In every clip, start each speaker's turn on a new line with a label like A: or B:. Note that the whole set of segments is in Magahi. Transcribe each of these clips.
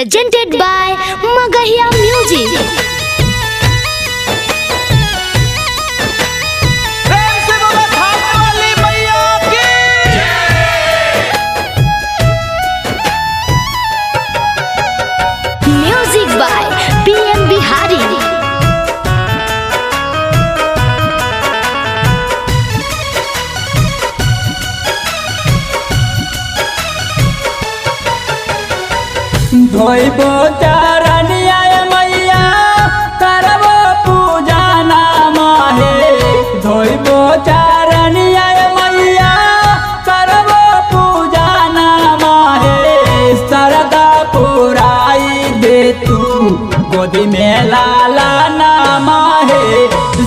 A: Presented by Magahiya Music.
B: प्रेम से बोला थाने वाली मैया की।
A: Music by PM Bihari.
C: धोइबो चरनिया मैया करबो पूजा नाम हे। धोइबो चरनिया मैया करबो पूजा नाम हे। सरदा पुराई दे तू गोदी में लाला नाम हे।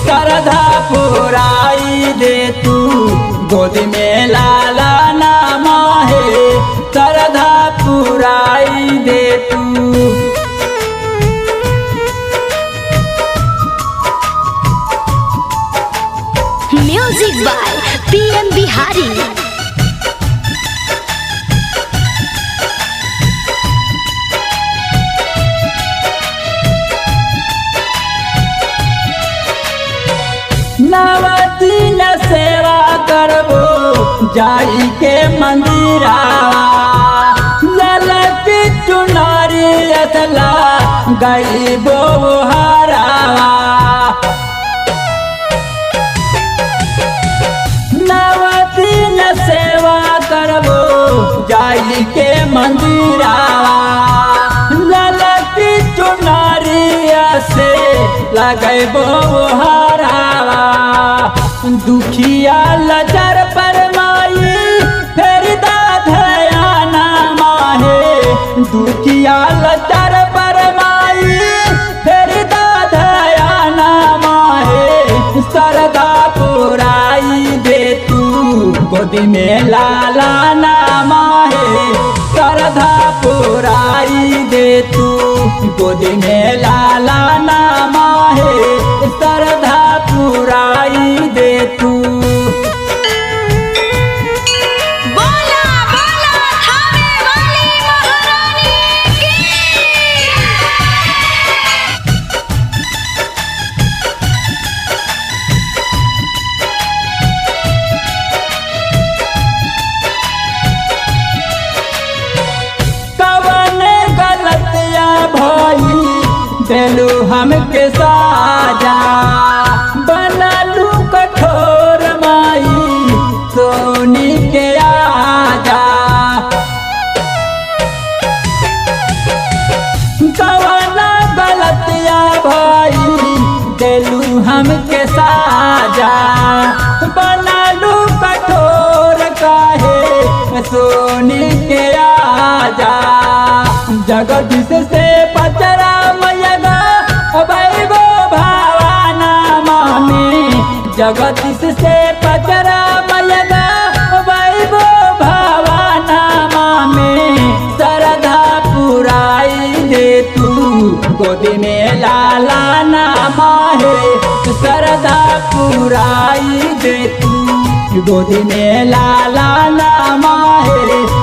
C: सरदा पुराई दे तू गोदी में लाला नाम हे। सरदा पुराई दे तू।
A: Music by PM Bihari.
C: नवदीन सेवा करबो जाई के मंदिरावा। ललकी चुनारी असला गईबो हरावा। नवदीन सेवा करबो जाई के मंदिरावा। ललकी चुनारी से लगैबो हरावा। दुखिया लचर पर माई फेर धयाना माहे। दुखिया लचर पर माई फेर धयाना माहे। सरदा पुराई दे तू गोदी में लाला नाम हे। सरदा पुराई दे तू गोदी में लाला नाम हे। सरदा पुराई दे तू।
A: बोला बोला थाने वाली महारानी की।
C: कवन गलतिया भई देलू हमके साजा। बनलू कठोर माई सोनी के आजा। कवन गलतिया भई देलू हमके साजा। बनलू कठोर काहे सोनी के आजा। जगदीश से पचरा मैया बैगो भावाना मामी। जगदीश से पचरा मैया बैगो भावाना मामी। सरधा पुराई दे तू गोदी में लाला नाम हे। सरधा पुराई दे तू गोदी में लाला नाम हे।